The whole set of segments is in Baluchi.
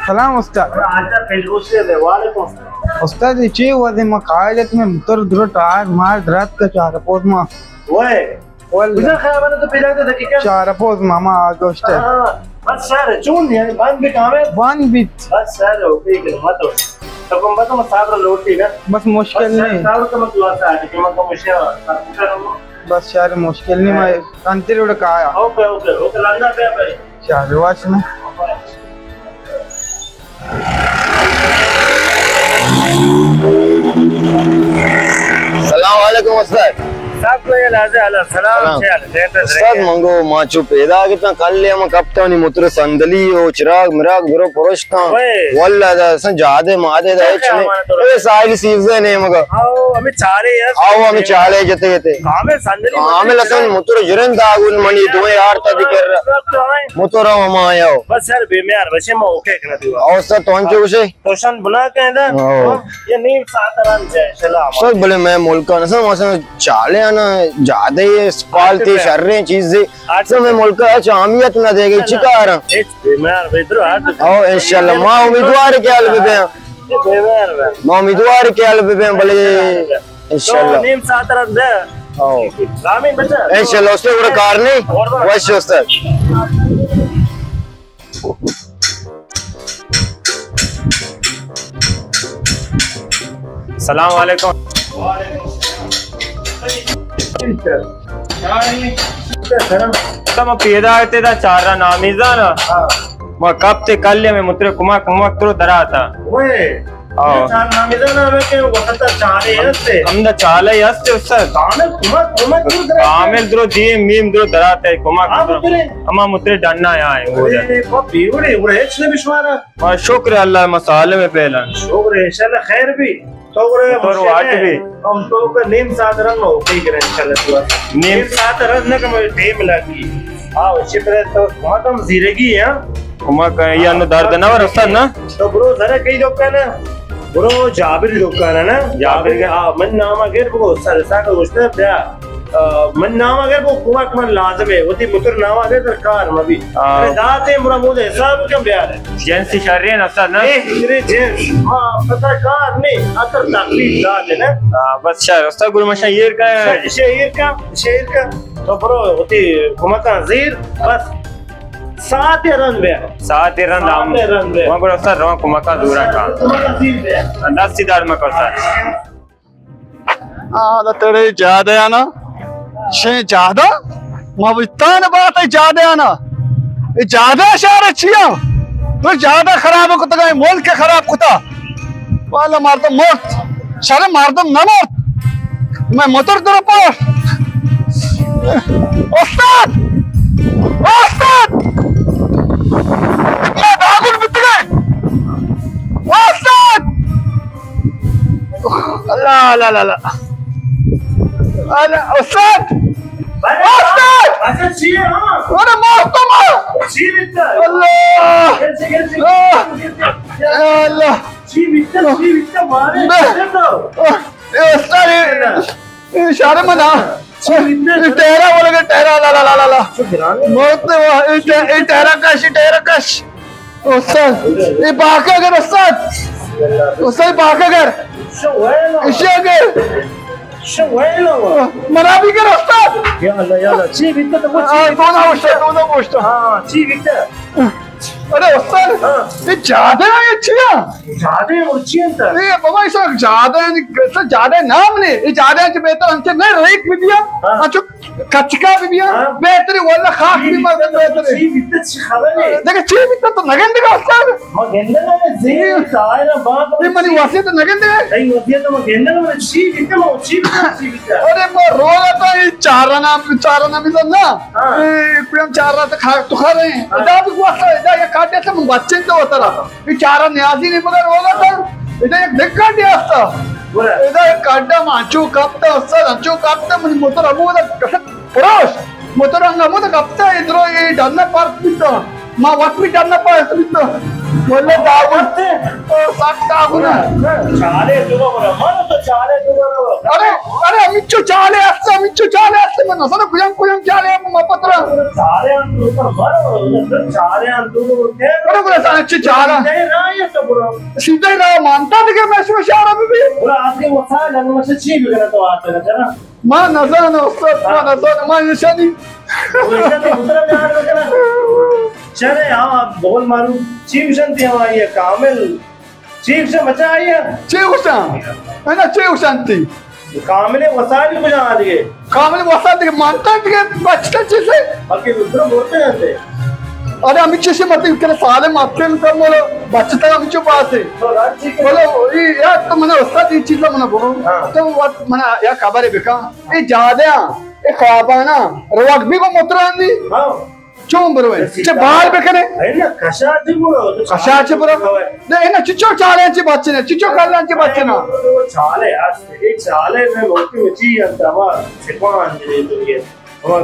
سلام استاد۔ وعلیکم السلام۔ استاد، اے چے وضع؟ ما کائے جت، مئے موتر درو ٹائر مار دراتک چار پوز ما۔ وے۔ واللہ۔ کجا خراب ہے تو پیدا تو دقیقہ؟ چار پوز ما، ما آگوشت۔ ہاں، ہاں۔ بس سر، چون یعنی بند بھی کام ہے؟ بند بھی۔ بس سر، اوکے، مت ہو۔ تو کم بس ہم صبر لوٹی نا۔ بس مشکل بس سر، نہیں۔ صبر تو مت لوٹا، کہ میں کم اشیا۔ بس شر، مشکل نہیں، میں کنتی روڈ کا آیا۔ اوکے، اوکے، اوکے، لندن پہ بھائی۔ چالو واش میں۔ السلام علیکم استاد۔ صاحب کو یہ لازے علیہ السلام۔ سلام۔ کیا حال ہے؟ خیر تو استاد رہے؟ منگو ما چو پیدا کہ تاں کل ہم کپتانی موتر صندلی و چراغ مراغ برو پرشتاں۔ اوئے۔ واللہ دا اصلاً جادے مادے دا کیا ہچ نہیں۔ ہمارا تو اے ساحل سیزن ہے مگا۔ آؤ، ہمیں چالے یار۔ آؤ، ہمیں چالے جتے جتے۔ کامل صندلی کامل موتر اصلاً چراغ۔ موتر جرن داغون منی دوئیں آرتا دی کر۔ موتر ہم آیا ہو۔ بس یار، بے میار، بس ما اوکے کنا دیوا۔ او استاد، تو انچو گوشے؟ تو شن بنا کے دا۔ او۔ یہ نیم ساعت رن جائے، سلام۔ سر، بلے میں ملک نہ سر، مثلاً چالے آنا، جادے اسپالتے، شریں چیزے۔ سر، میں ملک اچ اہمیت نہ دے گئی، چی کاراں؟ ہچ بے میار، بے درو ہاتھ۔ او، انشاءاللہ، ما امیدوار کہ حل بے بیاں۔ بے میار، بے۔ ما امیدوار کہ حل بے بیاں، بلے انشاءاللہ۔ تو نیم ساعت رن دے۔ او۔ رامین بچا۔ انشاءاللہ، اس نے بڑا کار نہیں۔ اور بڑا۔ وش استاد۔ السلام علیکم۔ تم پیدا آتے دا چارہ نامیزانا۔ ہاں۔ ما کپتے کل میں متر کمک مک ترو دراتا۔ اوئے۔ ہاں۔ چار نامیزان ہمیں کہ وقت چارے ہستے۔ ہم دا چالے ہستے استاد۔ کامل کمک، کمک دور درا۔ کامل درو دی، میم درو دراتے، کمک ہاں، درو۔ مترے۔ ہما مترے ڈنا یا ہے، وہ دے۔ اے، با بیوڑے، وہ ہچ نہ بشوارا۔ ما شکر اللہ، ما سالم ہے پہلا۔ شکر ہے، انشاءاللہ خیر بھی۔ تو گرے تو مشکل واٹ ہے۔ بھی۔ ہم تو کا نیم ساعت رن ہو، ٹھیک ہے، انشاءاللہ تو۔ نیم نیم ساعت رن نہ کہ مجھے ٹائم لگی۔ ہاں، اسی طرح تو کمک ہم زیرگی ہے۔ کمک ہے، یا نو درد نہ ور استاد نا؟ تو برو ذرا کئی دکان ہے۔ برو جابر دکان ہے نا؟ جابر۔ جابر، ہاں، من نام اگر بگو، سر ساکا گوشتہ بیا۔ آ، من نام اگر بگو، کمک من لازم ہے۔ وتی متر نام اگر در کار مبی۔ ہاں۔ ارے داتے مرا مود حساب کم بیار ہے۔ جنس شرین استاد نا؟ اے، ارے جنس۔ ہاں، پتہ کار نہیں۔ اتر تکلیف داتے نا۔ ہاں، بس شر، استاد گل مشا ایر کا ہے۔ شر، شر ایر کا، شر ایر کا۔ تو برو، وتی کمکاں زیر، بس ساعت رند بیا۔ ساعت رند ہم۔ ساعت رند بیا۔ وہاں گڑا سر رواں کمکاں زوراں کا۔ کمکاں زیر بیا۔ دستی دار مکو سر۔ آ، تیرے جادہ آنا۔ شے جادہ؟ ما بتان بات ہے جادہ آنا۔ اے جادہ اشارہ چیا؟ تو جادہ خراب کتا، ملک خراب کتا۔ والا مردم مرد، شر مردم نہ مرد۔ میں موتر در پر۔ استاد! استاد! میں داغل بتگے۔ استاد! اللہ، اللہ، اللہ، اللہ۔ اللہ، استاد! استاد! اچھا، چی ہے، ہاں؟ ارے، موت تو مار۔ چی بیتا؟ اللہ! گرچی، گرچی، آہ! گرچی، گرچی۔ یا اللہ! چی بیتا، چی بیتا، مارے، بے-، چی بیتا؟ اے استاد، اے، اے اشارہ منا۔ چی بیتا؟ اے ٹہرا بولے کہ ٹہرا، لا، لا، لا، لا، لا۔ چو گران ہے۔ موت نے وہ، اے ٹہ-، اے ٹہرا کش، اے ٹہرا کش۔ استاد، اے باکا گر استاد۔ استاد، اے باکا گر۔ شو ویلو۔ اشیا گر۔ شو ویلو۔ منا بھی گر استاد۔ یا اللہ، یا اللہ، چی بیتا تو وہ چی آ، بیتا؟ تو نہ پوچھتا، تو نہ پوچھتا۔ ہاں، چی بیتا؟ ارے استاد، ہاں۔ یہ جادہ ہے، یہ چیا؟ جادہ اور چی انت؟ یہ بابا، ایسا جادہ ہے، ایسا جادہ نام نہیں۔ یہ جادہ ہے کہ بہتر ہم سے نہیں ریک بھی دیا۔ ہاں۔ اچھا، کچکا بھی دیا۔ ہاں۔ بہتری واللہ خاص بھی مردم بہتر ہے۔ چی بیتا، چی خبر ہے؟ دیکھا، چی بیتا تو نگن دیکھا استاد۔ ما گندگا، زین ظاہر بات۔ یہ منی وصیت نگن دیکھا۔ صحیح وصیت ما گندگا، من چی بیتا، ما چی بیتا، چی بیتا۔ ارے ما روگا تو یہ چارنا، چارنا بھی تو نا۔ ہاں۔ اے، کوئی ہم چار رات کھا، تو کھا رہے ہیں۔ ہاں۔ ادا بھی گوستا، ادا یہ کاٹے سے من بچے تو ہوتا رہا۔ یہ چارا نیازی نہیں مگر ہوگا تھا۔ ادا ایک دھکا دیا تھا۔ بولا۔ ادا ایک کاٹا مانچو کپتا، استاد انچو کپتا، من موتر ابو دا کسک پروش۔ موتر انگا موتر کپتا، ادرو یہ ڈرنا پارت بیتا۔ ما وقت بھی ڈرنا پارت بیتا۔ واللہ داغون۔ او، سک داغون۔ چالے تو برو، من تو چالے تو برو۔ ارے، ارے، ہمینچو چالے است، ہمینچو چالے است، من نزاناں کجام کجام چالے، من پتہ نہ۔ چالے ہم تو برو، چالے ہم تو برو۔ برو، برو، سارے چی چالے۔ سیدھے راہ تو برو۔ سیدھے راہ مانتا دیگہ میں شما شہر میں بھی۔ برو، آدمی وسائل ہم سے چی بگنا تو آتا ہے نا۔ ما نزاناں استاد، ما نزاناں، ما نشانی۔ نشانی اترا بیار بکنا۔ چرے، ہاں، بول مارو، چی گوشنتی ہمائی کامل؟ چی گوشن بچا آئی؟ چی گوشن؟ ہے نا، چی گوشنتی؟ کامل وسائل کجا آ دیگے؟ کامل وسائل دیگے مانتا دیگے، بچتا چیزے؟ بلکہ اترا بولتے ہیں۔ ارے، ہمیں چیزے مت کرے، سالے مت کرے، بچتا ہمیں چو پاسے۔ بولو، یہ یار تو منا استاد، یہ چیزا منا بولو۔ ہاں۔ تو وقت منا یا خبر بکا۔ اے جادیاں، اے خواباناں، روگ بھی کو متران دی۔ ہاں۔ چون بروئے؟ چہ بال بکنے؟ اے نا، کشا دی برو۔ کشا چہ برو؟ نہ، اے نا، چچو چالے چہ بچنے، چچو کلان چہ بچنا۔ چالے است، اے چالے میں ممکن چی انت، ہما سپاہان دے تو یہ، ہما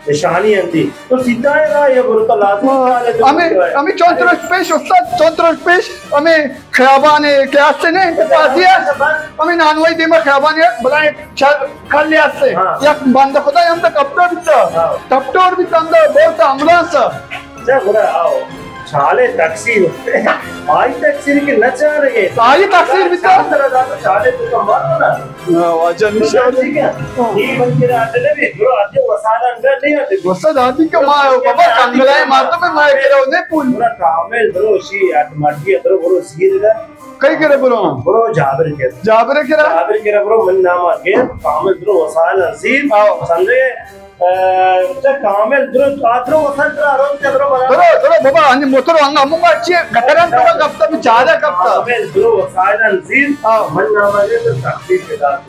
نشانی انتی۔ تو سیدھا ہے نا، یہ برو تو لازم چالے تو ہمیں، برو۔ ہمیں چون ترش پیش، استاد، چون ترش پیش، ہمیں خیابان کہ است نے، انت پاسی ہے۔ ہمیں نانوائی دیما خیابان ہے، بلائیں چ-، کلی است۔ ہاں۔ یک بندہ خدا ہم تو کپٹور بیتا۔ ہاں۔ کپٹور بیتا ہم تو بہت امبولانس۔ چا گڑا آؤ۔ چالے تقصیر۔ آئی تقصیر کہ نہ چارگے۔ آئی تقصیر بیتا۔ چالے تو کم بات نا۔ ہاں، واجہ نشان۔ ٹھیک ہے۔ یہ بند کرا اٹلے بھی، برو، آتے وسائل اندر نہیں آتے۔ وسائل آتی کہ ما، بابا، کنگلائے ماتو میں ما کرو نے پول۔ برو، کامل، برو، شی، آت ماٹی، برو، برو، سیر دا۔ کئی کرے برو؟ برو جابر کرے۔ جابر کرے؟ جابر کرے برو، من نام آگے، کامل درو وسائل عزیز۔ آؤ۔ سمجھے؟ اے، چا کامل درو، آ درو وسائل درو، آرام سے درو بنا۔ درو، درو بابا، ہنی موتر ہنگا ہمو بچے، گٹران تو گپتا، بچارا گپتا۔ کامل درو وسائل عزیز۔ آؤ۔ من نام آگے تو تخفیف کے ساتھ۔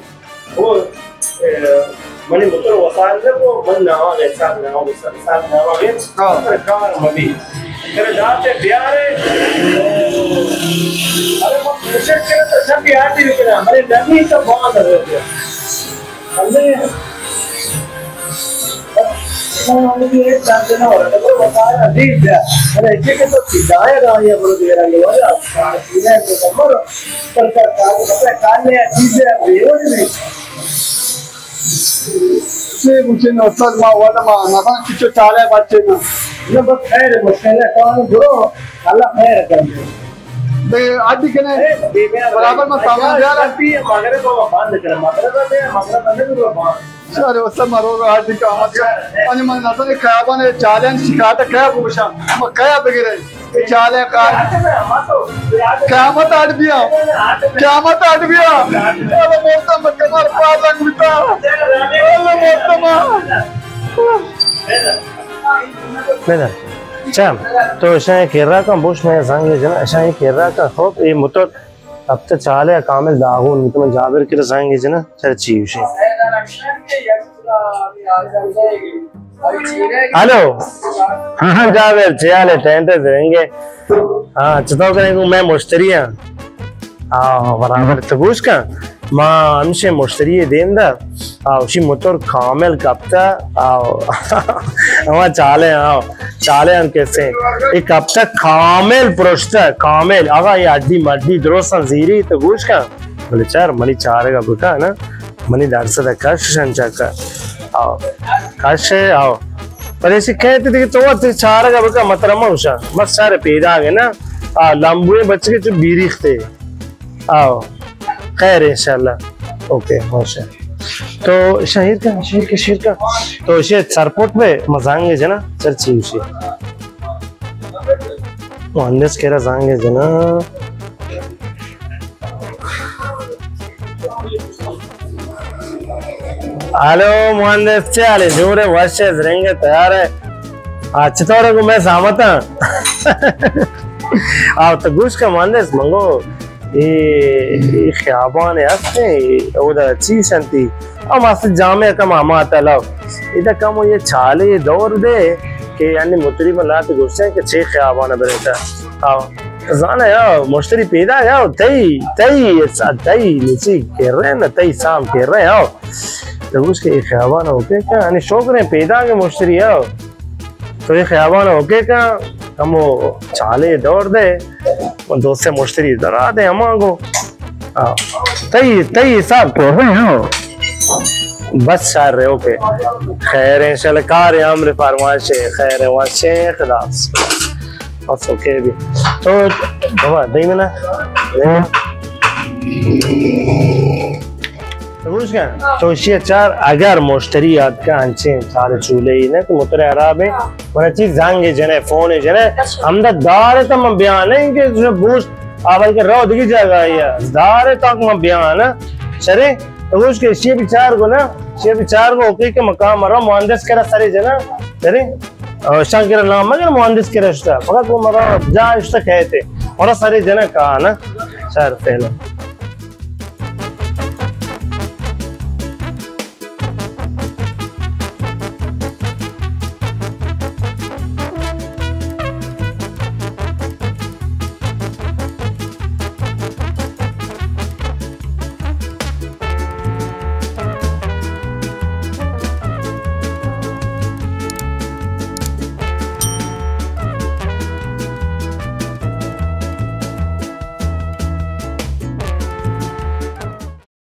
او، اے، منی متر وسائل نہ کو، من ناما گئے، سال ناما گئے، سال، سال ناما گئے، ہاں۔ سرکار مبی۔ ترے داتے بیارے۔ ارے، من کوشش کرے تو سب یاد ہی کرا، منی ڈمی تو بہت ہو گیا۔ سمجھے؟ ہاں، مجھے ایک سال دینا ہو رہا ہے، تو وسائل عزیز ہے۔ ارے، یہ کہ تو سیدھا ہے، راہ یہ بڑو دے رہا ہے، یہ والا، سارے سیدھا ہے، تو کمر۔ چے گوشن استاد، ما ودا ما نزان کہ چو چالے بچے نا۔ نہ، بس خیر ہے، مشکل ہے، تو برو، اللہ خیر ہے۔ بے، آدھی کنے برابر ما سامان دیارا۔ مغرب بند کرے، مغرب میں، مغرب بند کرے، بند۔ ارے استاد، ما رو رو ہر دن قیامت کا۔ انی من نزانی خیابان چالیں شکایت کیا بگوشاں؟ ما کیا بگرے؟ اے چالیں کار۔ قیامت اڈ بیا۔ قیامت اڈ بیا۔ اللہ مرتم کمر پازنگ بتا۔ اللہ مرتم۔ بدا۔ چم۔ تو اشاں کرا کن، بوش میں زنگ جنا، اشاں کرا کن، خب، اے متر ہفتہ چالے کامل داغون، تو من جابر کر زنگ جنا، چر چی وشی۔ ہلو۔ ہاں، ہاں، جابر، چے حال ہے؟ ٹینٹ ہے، زرنگے۔ ہاں، چطور کریں کو میں مشتری ہاں۔ ہاں، برابر تو گوش کن۔ ما ہمشے مشتری دیم دا۔ آ، اشی موتور کامل کپتا۔ آ، ہما چالے، آ، چالے ہم کسے۔ اے کپتا کامل پرشتا، کامل۔ آقا، اے ہڈی مڈی درستاں زیری تو گوش کن۔ بلے چار، منی چارگا بکا نا، منی درصد کش شن چکا۔ آؤ۔ کش ہے، آؤ۔ پر ایسی کہتے تھے کہ تو وقت چارگا بکا مطلب ما ہوشا۔ بس چارے پیدا گئے نا۔ آ، لمبوئے بچ کے چو بیریختے۔ آؤ۔ خیر انشاءاللہ۔ اوکے، ماشاءاللہ۔ تو شہر کا، شہر کا، شہر کا۔ تو اسے سرپوٹ پہ مزانگے جنا، چرچی اسے۔ مہندس کرا زانگے جنا۔ ہلو مہندس، چے حال ہے؟ جوڑ ہے، وش ہے، زرنگ ہے، تیار ہے۔ آ، چطور ہے کو میں سلامت ہاں؟ آ، تو گوش کا مہندس، منگو، اے، اے خیابان ہے ہستے، اودا چیز شنتی۔ ہم ہست جامعہ کم ہما تلو۔ ادا کم یہ چالے دور دے کہ یعنی متری من لات گوشتے کہ چے خیابان برتا۔ آ، زانا یا مشتری پیدا یا تئی، تئی، تئی، نچی کر رہے نا، تئی سام کر رہے ہو۔ تو گوش کہ اے خیابان اوکے کا، یعنی شوق رہے پیدا کے مشتری ہو۔ تو اے خیابان اوکے کا، کمو چالے دور دے، من دو سے مشتری درا دے ہما گو۔ آ، تئی، تئی حساب تو ہے، ہاں۔ بس شر ہے، اوکے۔ خیر ہے، انشاءاللہ کار ہے، امر فرمائش ہے، خیر ہے، وش ہے، خدا حافظ۔ بس اوکے بھی۔ تو بابا، دئی منا۔ گوش کن، تو اشی چار اگر مشتری آتکا انچیں چار چولے ای نہ تو موتر خراب ہے، من چیز زنگ جنے، فون جنے، ہمدا دار تا من بیان ہے کہ بوش اول کے رو دگی جگہ ہے، دار تا من بیان ہے۔ شرے، تو گوش کہ اشی بھی چار گو نا، اشی بھی چار گو اوکے کہ مقام مرا مہندس کرا سرے جنا، شرے؟ اور شان کرا نام مگر مہندس کرا شتا، فقط وہ مرا جا شتا کہتے، مرا سرے جنا کہا نا، شر پہلے۔